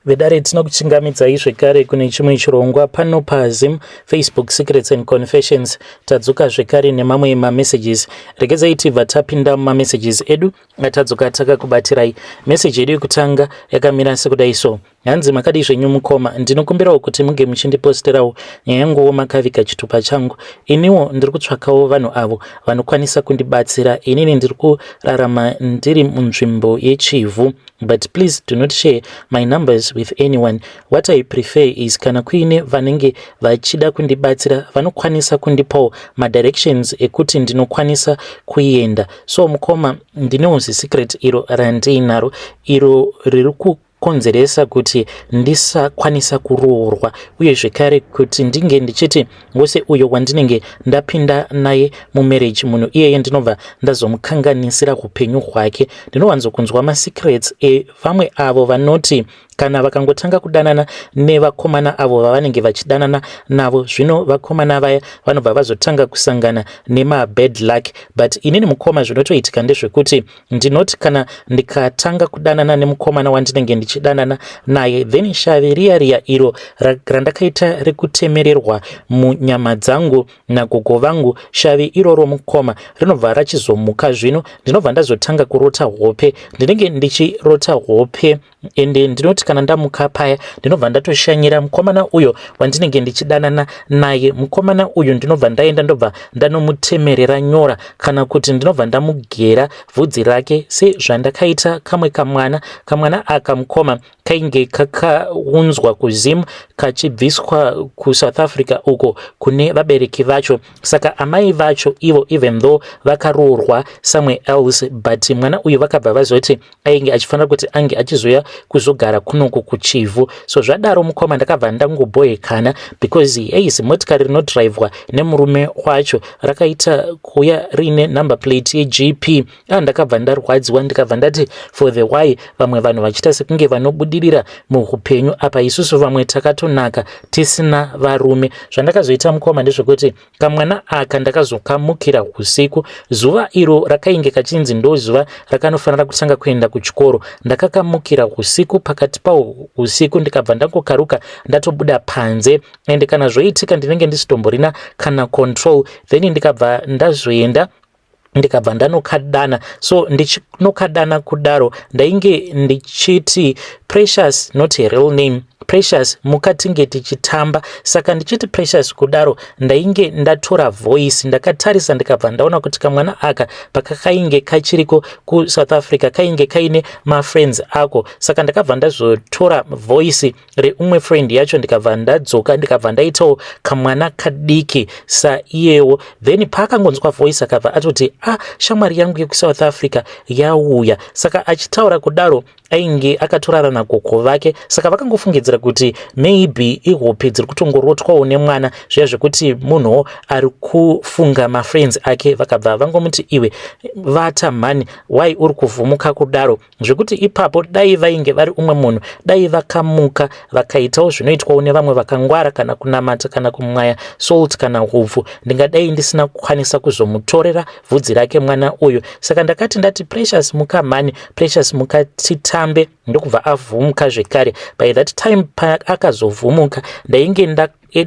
Vedare tinokuchingamidzai zvekare kune chimwe chirongwa pano paZim Facebook Secrets and Confessions. Tadzoka zvekare nemamwe mamessages. Regedzai tibva tapinda mumamessages edu atadzoka takakubatirai. Message yedu yekutanga yakamira sekudai so. Hanzi makadii zvenyu mukoma, ndinokumbirawo kuti muge muchindiposterawo nyaya yanguwo makaviga chitupa changu. Iniwo ndiri kutsvakawo vanhu avo vanokwanisa kundibatsira. Inini ndiri kurarama ndiri munzvimbo yeChivhu. But please do not share my numbers with anyone. What I prefer is kana kuine vanenge vachida kundibatsira vanokwanisa kundipawo madirections ekuti ndinokwanisa kuenda. So mukoma, ndinewo zisecret iro randiinaro iro riri kukonzeresa kuti ndisakwanisa kuroorwa uye zvekare kuti ndinge ndichiti wose uyo wandinenge ndapinda naye mumarriage munhu iyeye ndinobva ndazomukanganisira upenyu hwake. Ndinowanzokunzwa masecrets evamwe avo vanoti kana vakangotanga kudanana nevakomana avo vavanenge vachidanana navo, zvino vakomana vaya vanobva vazotanga kusangana nemabad luck. But inini mukoma, zvinotoitika ndezvekuti ndinoti kana ndikatanga kudanana nemukomana wandinenge ndichidanana naye, then shavi riya riya iro randakaita rekutemererwa munyama dzangu nagogo vangu, shavi iroro mukoma rinobva rachizomuka. Zvino ndinobva ndazotanga kurota hope, ndinenge ndichirota hope, ende ndinoti kana ndamuka paya ndinobva ndatoshanyira mukomana uyo wandinenge ndichidanana naye. Mukomana uyu ndinobva ndaenda, ndobva ndanomutemerera nyora, kana kuti ndinobva ndamugera vhudzi rake sezvandakaita kamwe kamwana. Kamwana aka mukoma kainge kakaunzwa kuZim kachibviswa kuSouth Africa uko kune vabereki vacho. Saka amai vacho ivo, even though vakaroorwa somewhere else, but mwana uyu vakabva vazoti ainge achifanira kuti ange achizoya kuzogara kunoku kuChivhu. So zvadaro mukoma, ndakabva ndangobhoekana because ei zimotikari rinodhiraivhwa nemurume wacho rakaita kuuya riine number plate yeGP. Ah, ndakabva ndarwadziwa, ndikabva ndati for the why vamwe vanhu vachiita sekunge vanobudirira muupenyu, apa isusu vamwe takatonaka tisina varume. Zvandakazoita mukoma ndezvekuti kamwana aka ndakazokamukira usiku zuva iro rakainge kachinzi ndo zuva rakanofanira kutanga kuenda kuchikoro. Ndakakamukira usiku, pakati pawo usiku, ndikabva ndangokaruka ndatobuda panze. Ende kana zvoitika ndinenge ndisitomborina kana control. Then ndikabva ndazoenda, ndikabva ndanokadana. So ndichinokadana kudaro ndainge ndichiti, "Precious," not a real name, "Precious, mukatinge tichitamba." Saka ndichiti Precious kudaro ndainge ndatora voice. Ndakatarisa, ndikabva ndaona kuti kamwana aka pakakainge kachiriko kuSouth Africa kainge kaine mafriends ako. Saka ndakabva ndazotora voice reumwe friend yacho, ndikabva ndadzoka, ndikabva ndaitawo kamwana kadiki saiyewo. Then paakangonzwa voice akabva atoti, "Ah, shamwari yangu yekuSouth Africa yauya." Saka achitaura kudaro ainge akatorara nagogo vake, saka vakangofungidzira kuti maybe ihope dziri kutongorotwawo nemwana zviya zvekuti munhuwo ari kufunga mafriends ake. Vakabva vangomuti, "Iwe, vata mhani, wai uri kuvhumuka kudaro?" Zvekuti ipapo dai vainge vari umwe munhu, dai vakamuka vakaitawo zvinoitwawo nevamwe vakangwara, kana kunamata, kana kumwaya salt kana hupfu, ndingadai ndisina kukwanisa kuzomutorera vhudzi rake mwana uyu. Saka ndakati ndati, "Precious, muka mhani, Precious, muka titambe," ndokubva avhumuka zvekare. By that time paakazovhumuka ndainge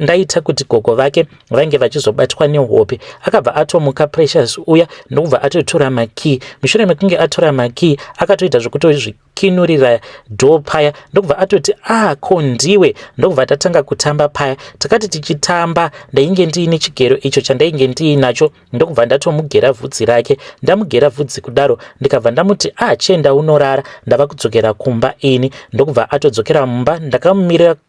ndaita kuti gogo vake vainge vachizobatwa nehope. Akabva atomuka Precious uya, ndokubva atotora makey. Mushure mekunge atora makey, akatoita zvekutozvikinurira door paya, ndokubva atoti, "Ah, ko ndiwe?" Ndokubva tatanga kutamba paya. Takati tichitamba ndainge ndiine chigero icho chandainge ndiinacho, ndokubva ndatomugera vhudzi rake. Ndamugera vhudzi kudaro, ndikabva ndamuti, "Ah, chienda unorara, ndava kudzokera kumba ini." Ndokubva atodzokera mumba.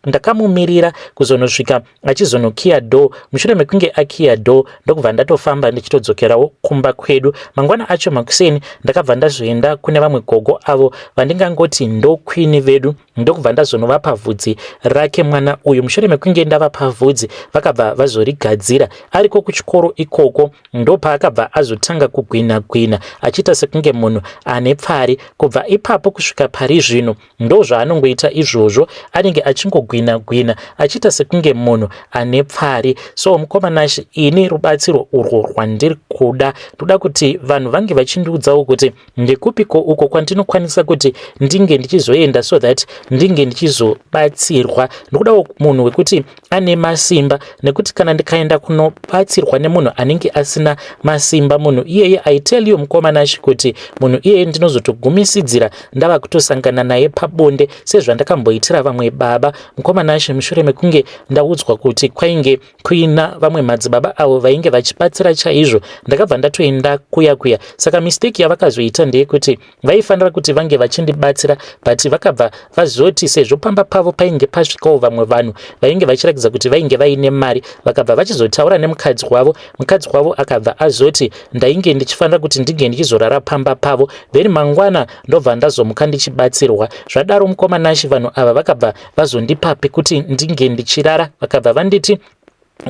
Ndakamumirira kuzonosvika achizonokiya door. Mushure mekunge akiya door, ndokubva ndatofamba ndichitodzokerawo kumba kwedu. Mangwana acho makuseni ndakabva ndazoenda kune vamwe gogo avo vandingangoti ndokwini vedu, ndokubva ndazonovapa vhudzi rake mwana uyu. Mushure mekunge ndavapa vhudzi, vakabva vazorigadzira. Ariko kuchikoro ikoko ndopaakabva azotanga kugwina gwina achiita sekunge munhu ane pfari. Kubva ipapo kusvika pari zvino ndo zvaanongoita izvozvo, anenge achingogwina gwina achiita sekunge munhu ane pfari. So mukoma Nashi, ini rubatsiro urwo rwandiri kuda, ndoda kuti vanhu vange vachindiudzawo kuti ndekupiko uko kwandinokwanisa kuti ndinge ndichizoenda so that ndinge ndichizobatsirwa. Ndikudawo munhu wekuti ane masimba, nekuti kana ndikaenda kunobatsirwa nemunhu anenge asina masimba, munhu iyeye, I tell you, mukoma Nashi, kuti munhu iyeye ndinozotogumisidzira ndava kutosangana naye pabonde, sezvandakamboitira vamwe baba, mukoma Nashi. Mushure mekunge ndaudzwa kuti kwainge kuina vamwe madzibaba avo vainge vachibatsira chaizvo, ndakabva ndatoenda kuya kuya. Saka mistake yavakazoita ndeyekuti vaifanira kuti vange vachindibatsira, but vakabva vazoti sezvo pamba pavo painge pasvikawo vamwe vanhu vainge vachiratidza kuti vainge vaine mari, vakabva vachizotaura nemukadzi wavo. Mukadzi wavo akabva azoti ndainge ndichifanira kuti ndinge ndichizorara pamba pavo, then mangwana ndobva ndazomuka ndichibatsirwa. Zvadaro, mukoma Nashi, vanhu ava vakabva vazondipa pekuti ndinge ndichirara. Vakabva vanditi,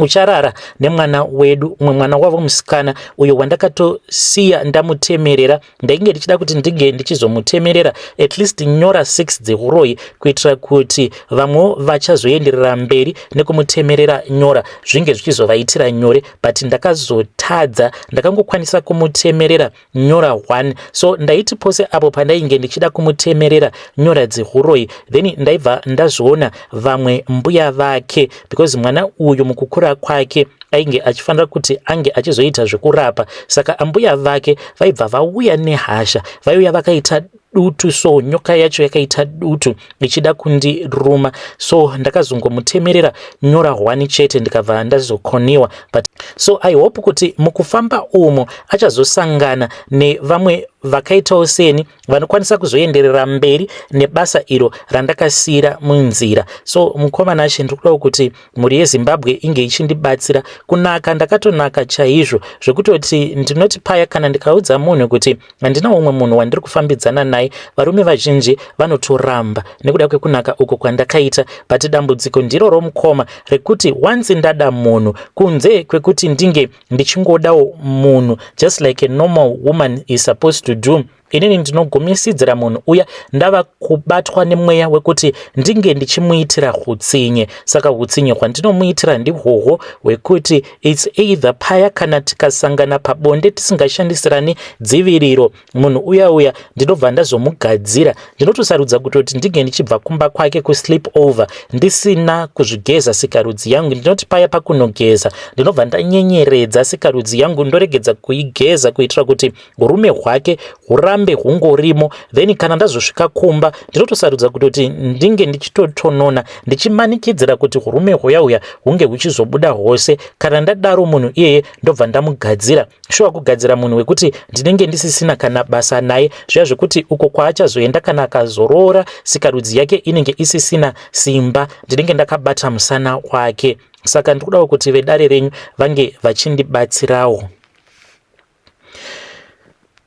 "Ucharara nemwana wedu," umwe mwana wavo musikana uyo wandakatosiya ndamutemerera. Ndainge ndichida kuti ndinge ndichizomutemerera at least nyora 6 dzeuroyi, kuitira kuti vamwewo vachazoenderera mberi nekumutemerera nyora zvinge zvichizovaitira nyore, but ndakazotadza. Ndakangokwanisa kumutemerera nyora 1. So ndaiti pose apo pandainge ndichida kumutemerera nyora dzeuroyi, then ndaibva ndazoona vamwe mbuya vake, because mwana uyu mukukura kwake ainge achifanira kuti ange achizoita zvekurapa. Saka ambuya vake vaibva vauya nehasha, vaiuya vakaita dutu. So nyoka yacho yakaita dutu ichida kundiruma, so ndakazongomutemerera nyora 1 chete, ndikabva ndazokoniwa. But so I hope kuti mukufamba umo achazosangana nevamwe vakaitawo seni, vanokwanisa kuzoenderera mberi nebasa iro randakasiyira munzira. So mukoma Nashe, ndiri kudawo kuti mhuri yeZimbabwe inge ichindibatsira. Kunaka ndakatonaka chaizvo, zvekutoti ndinoti paya kana ndikaudza munhu kuti handina umwe munhu wandiri kufambidzana naye, varume vazhinji vanotoramba nekuda kwekunaka uko kwandakaita. But dambudziko ndiro romukoma rekuti once ndada munhu, kunze kwekuti ndinge ndichingodawo munhu just like a normal woman is supposed to do, inini ndinogumisidzira munhu uya ndava kubatwa nemweya wekuti ndinge ndichimuitira utsinye. Saka utsinye hwandinomuitira ndihwohwo hwekuti it's either paya kana tikasangana pabonde tisingashandisirani dziviriro, munhu uya uya ndinobva ndazomugadzira. Ndinotosarudza kutoti ndinge ndichibva kumba kwake kusleep over ndisina kuzvigeza sikarudzi yangu. Ndinoti paya pakunogeza ndinobva ndanyenyeredza sikarudzi yangu, ndoregedza kuigeza kuitira kuti urume hwake hurambe hungorimo. Then kana ndazosvika kumba, ndinotosarudza kutoti ndinge ndichitotonona, ndichimanikidzira kuti urume huya huya hunge huchizobuda hwose. Kana ndadaro, munhu iyeye ndobva ndamugadzira. Shuwa, kugadzira munhu wekuti ndinenge ndisisina kana basa naye, zviya zvekuti uko kwaachazoenda kana akazoroora, sikarudzi yake inenge isisina simba, ndinenge ndakabata musana wake. Saka ndikudawo kuti vedare renyu vange vachindibatsirawo.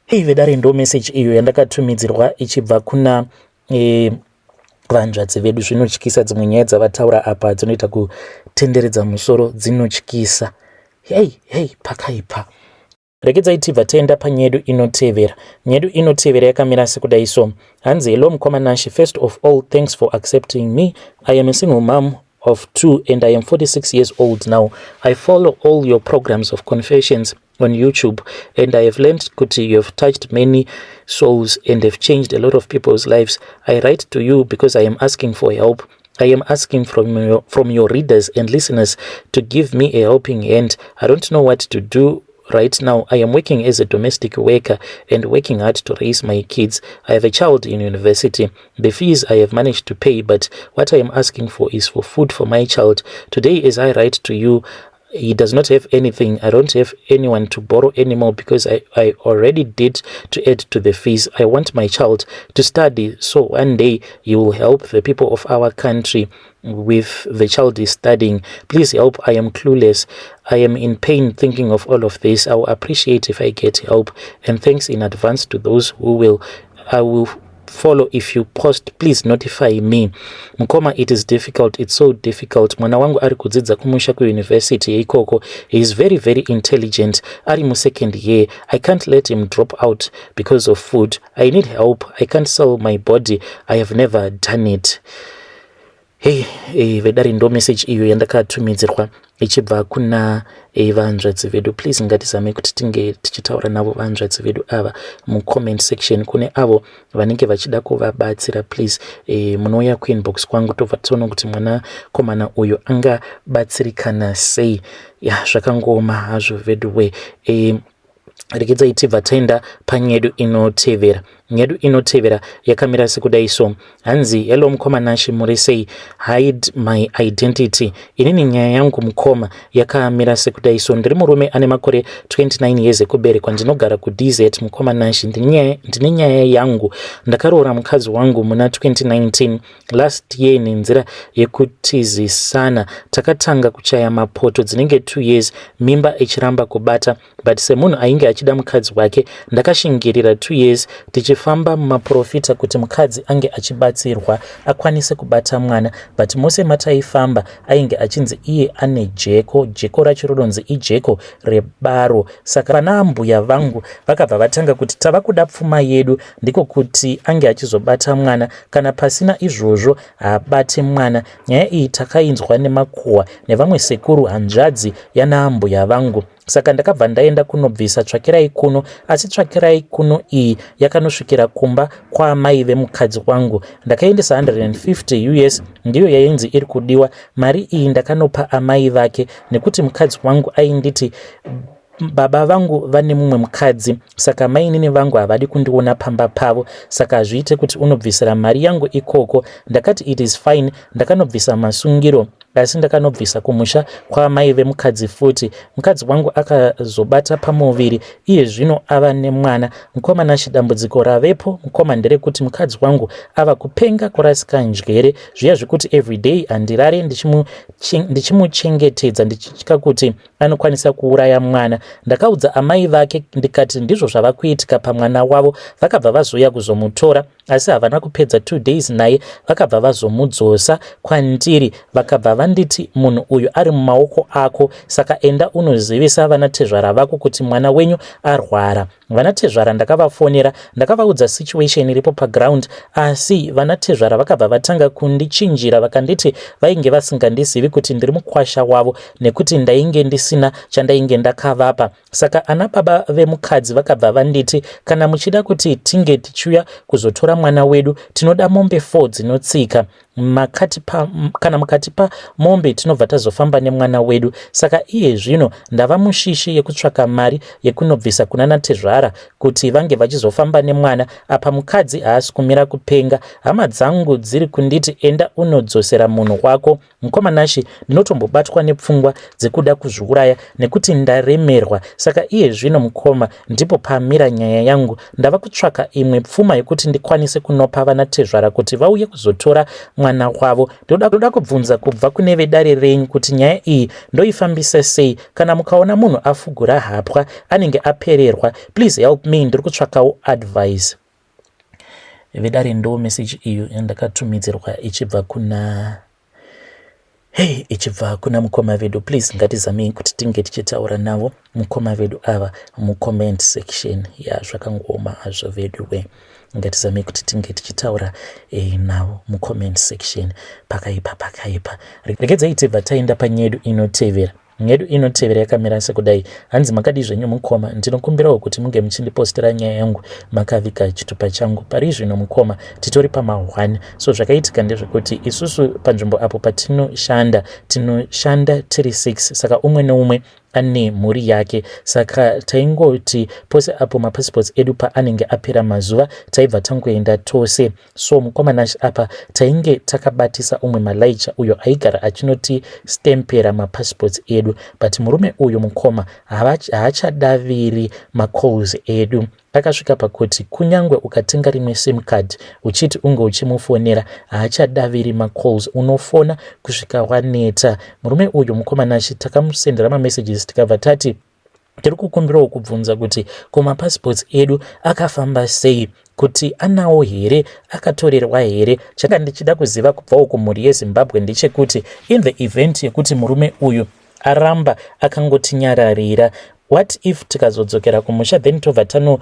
Hei vedare, ndo message iyo yandakatumidzirwa ichibva kuna vanzvadzi vedu. Zvinotyisa, dzimwe nyaya dzavataura apa dzinoita kutenderedza musoro, dzinotyisa. Hei hei, pakaipa. Regedzai tibva taenda panyedu inotevera. Nyedu inotevera yakamira sekudai. So hanzi, "Hello mukoma Nashi, first of all, thanks for accepting me. I am a single mom of two and I am 46 years old now. I follow all your programs of confessions on YouTube and I have learned kuti you have touched many souls and have changed a lot of people's lives. I write to you because I am asking for help. I am asking from your readers and listeners to give me a helping hand. I don't know what to do right now. I am working as a domestic worker and working hard to raise my kids. I have a child in university. The fees I have managed to pay, but what I am asking for is for food for my child. Today, as I write to you, he does not have anything. I don't have anyone to borrow anymore because I already did to add to the fees. I want my child to study so one day he will help the people of our country with the child is studying. Please help. I am clueless. I am in pain thinking of all of this. I will appreciate if I get help, and thanks in advance to those who will. I will follow. If you post, please notify me. Mukoma, it is difficult. It's so difficult. Mwana wangu ari kudzidza kumusha, kuuniversity yeikoko. He is very, very intelligent, ari musecond year. I can't let him drop out because of food. I need help. I can't sell my body. I have never done it." Hey, hey, vedare, ndo message iyo yandakatumidzirwa ichibva kuna vanzvadzi vedu. Please, ngatizame kuti tinge tichitaura navo vanzvadzi vedu ava mucomment section. Kune avo vanenge vachida kuvabatsira, please, munouya kuinbox kwangu, tobva tiona kuti mwanakomana uyu angabatsirikana sei. Ya, zvakangooma hazvo veduwe. Regedzai tibva taenda panyedu inotevera. Nyedu inotevera yakamira sekudai so. Hanzi, "Hello mukoma Nashi, muri sei? Hide my identity. Inini nyaya yangu mukoma yakamira sekudai so. Ndiri murume ane makore 29 years ekuberekwa, ndinogara kuDZ. Mukoma Nashi, ndine nyaya yangu. Ndakaroora mukadzi wangu muna 2019, last year, nenzira yekutizisana. Takatanga kuchaya mapoto dzinenge 2 years, mimba ichiramba kubata, but semunhu ainge achida mukadzi wake, ndakashingirira 2 years tichifamba mumaprofita kuti mukadzi ange achibatsirwa akwanise kubata mwana. But mose mataifamba ainge achinzi iye ane jeko, jeko racho rinonzi ijeko rebaro. Saka vana ambuya vangu vakabva vatanga kuti tava kuda pfuma yedu, ndiko kuti ange achizobata mwana. Kana pasina izvozvo, haabati mwana. Nyaya iyi takainzwa nemakuhwa nevamwe sekuru hanzvadzi yanaambuya vangu. Saka ndakabva ndaenda kunobvisa tsvakirai kuno, asi tsvakirai kuno iyi yakanosvikira kumba kwaamai vemukadzi wangu. Ndakaendesa 150 US, ndiyo yainzi iri kudiwa. Mari iyi ndakanopa amai vake nekuti mukadzi wangu ainditi baba vangu vane mumwe mukadzi, saka mainini vangu havadi kundiona pamba pavo, saka hazviite kuti unobvisira mari yangu ikoko. Ndakati it is fine. Ndakanobvisa masungiro, asi ndakanobvisa kumusha kwaamai vemukadzi futi. Mukadzi wangu akazobata pamuviri, iye zvino ava nemwana. Mukoma Nashi, dambudziko ravepo mukoma nderekuti mukadzi wangu ava kupenga, kurasika njere zviya zvekuti everyday handirare ndichimuchengetedza, ndichitya kuti anokwanisa kuuraya mwana. Ndakaudza amai vake ndikati ndizvo zvava kuitika pamwana wavo. Vakabva vazouya kuzomutora, asi havana kupedza 2 days naye, vakabva vazomudzosa kwandiri. Vakabva vanditi munhu uyu ari mumaoko ako, saka enda unozivisa vanatezvara vako kuti mwana wenyu arwara. Vanatezvara ndakavafonera, ndakavaudza situation iripo paground, asi vanatezvara vakabva vatanga kundichinjira. Vakanditi vainge vasingandizivi kuti ndiri mukwasha wavo nekuti ndainge ndisina chandainge ndakavapa. Saka ana baba vemukadzi vakabva vanditi kana muchida kuti tinge tichiuya kuzotora mwana wedu, tinoda mombe 4 dzinotsika. Makatipa, kana mukatipa mombe, tinobva tazofamba nemwana wedu. Saka iye zvino ndava mushishi yekutsvaka mari yekunobvisa kuna natezvara kuti vange vachizofamba nemwana. Apa mukadzi haasi kumira kupenga. Hama dzangu dziri kunditi enda unodzosera munhu wako. Mukoma Nashi, ndinotombobatwa nepfungwa dzekuda kuzviuraya nekuti ndaremerwa. Saka iye zvino mukoma, ndipo pamira nyaya yangu. Ndava kutsvaka imwe pfuma yekuti ndikwanise kunopa vanatezvara kuti vauye kuzotora mwana wavo. Ndoda kubvunza kubva kune vedare renyu kuti nyaya iyi ndoifambisa sei? Kana mukaona munhu afugura hapwa, anenge apererwa. Please help me, ndiri kutsvakawo advice." Vedare, ndo message iyo yandakatumidzirwa ichibva kuna, hei, ichibva kuna mukoma vedu. Please, ngatizamei kuti tinge tichitaura navo mukoma vedu ava mucomment section. Ya, zvakangooma hazvo vedu we. Ngatizamei kuti tinge tichitaura navo mucomment section. Pakaipa, pakaipa. Regedzai tibva taenda panyedu inotevera. Nyedu inotevera yakamira sekudai. Hanzi, "Makadii zvenyu mukoma? Ndinokumbirawo kuti munge muchindipostera nyaya yangu makaviga chitupa changu. Pari zvino mukoma, titori pama1. So zvakaitika ndezvekuti isusu panzvimbo apo patinoshanda, tinoshanda tiri 6, saka umwe neumwe ane mhuri yake. Saka taingoti pose apo mapassports edu paanenge apera mazuva, taibva tangoenda tose. So mukoma Nashi, apa tainge takabatisa umwe malaicha uyo aigara achinotistempera mapassports edu, but murume uyu mukoma haachadaviri macalls edu. Akasvika pakuti kunyange ukatenga rimwe SIM card uchiti unge uchimufonera, haachadaviri macalls. Unofona kusvika waneta. Murume uyu mukoma Nashi, takamusendera mamessages, tikabva tati tiri kukumbirawo kubvunza kuti ko mapassports edu akafamba sei, kuti anawo here, akatorerwa here? Changa ndichida kuziva kubvawo kumhuri yeZimbabwe ndechekuti in the event yekuti murume uyu aramba akangotinyararira, what if tikazodzokera kumusha, then tobva tano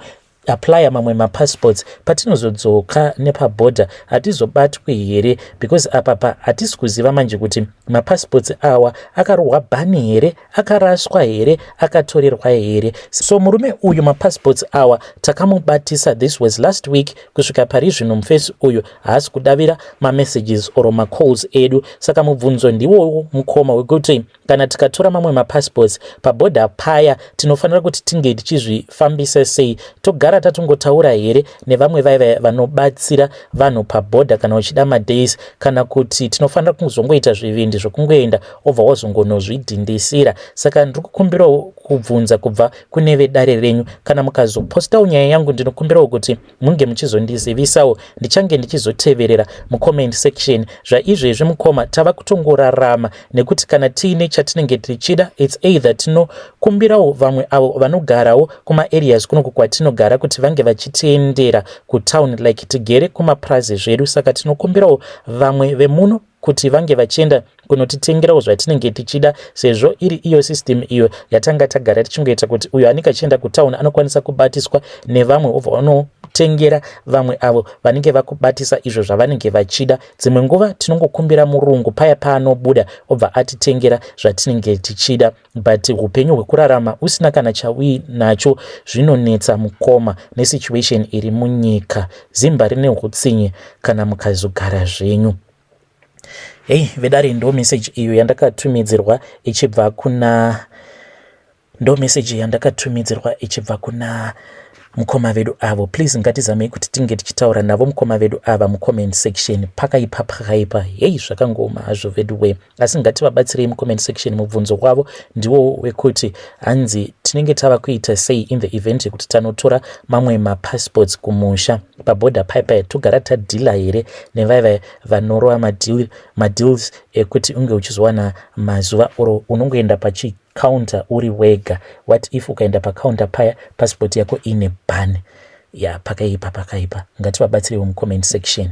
Applya mamwe mapassports patinozodzoka nepabhodha hatizobatwi here? Because apapa hatisi kuziva manje kuti mapassports awa akarohwa ban here, akaraswa here, akatorerwa here. So murume uyu mapassports awa takamubatisa, this was last week. Kusvika pari zvino mufesi uyu haasi kudavira mamessages or macalls edu. Saka mubvunzo ndiwowo, mukoma, wekuti kana tikatora mamwe mapassports pabhodha paya, tinofanira kuti tinge tichizvifambisa sei? Togara tatongotaura here nevamwe vaiva vanobatsira vanhu pabhodha kana uchida madays, kana kuti tinofanira kuzongoita zvivindi zvokungoenda obva wazongonozvidhindisira? Saka ndiri kukumbirawo kubvunza kubva kune vedare renyu. Kana mukazopostawo nyaya yangu, ndinokumbirawo kuti munge muchizondizivisawo, ndichange ndichizoteverera mucomment section. Zvaizvezvi, mukoma, tava kutongorarama nekuti kana tiine chatinenge tichida, it's either tinokumbirawo vamwe avo vanogarawo kumaareas kunoku kwatinogara kuti vange vachitiendera kutown, like tigere kumapurazi zvedu. Saka tinokumbirawo vamwe vemuno kuti vange vachienda kunotitengerawo zvatinenge tichida, sezvo iri iyo system iyo yatanga tagara tichingoita, kuti uyo anenge achienda kutauni anokwanisa kubatiswa nevamwe, obva vanotengera vamwe avo vanenge vakubatisa izvo zvavanenge vachida. Dzimwe nguva tinongokumbira murungu paya paanobuda, obva atitengera zvatinenge tichida. But upenyu hwekurarama usina kana chauinacho zvinonetsa, mukoma, nesituation iri munyika. Zimba rine utsinye kana mukazogara zvenyu. Hei vedare, ndo message iyo yandakatumidzirwa ichibva kuna, ndo message yandakatumidzirwa ichibva kuna mukoma vedu avo. Please, ngatizamei kuti tinge tichitaura navo mukoma vedu ava mucomment section. Pakaipa, pakaipa. Hei, zvakangoma hazvo vedu we, asi ngativabatsirei mucomment section. Mubvunzo wavo ndiwo wekuti hanzi tinenge tava kuita sei in the event yekuti tanotora mamwe mapassports kumusha pabhodha paipai? Togara tadhila here nevaiva vanorova madeals ekuti unge uchizowana mazuva, oro unongoenda pachicounter uri wega? What if ukaenda pacounter paya passport yako ine ban? Ya, pakaipa, pakaipa. Ngativabatsirewo mucomment section.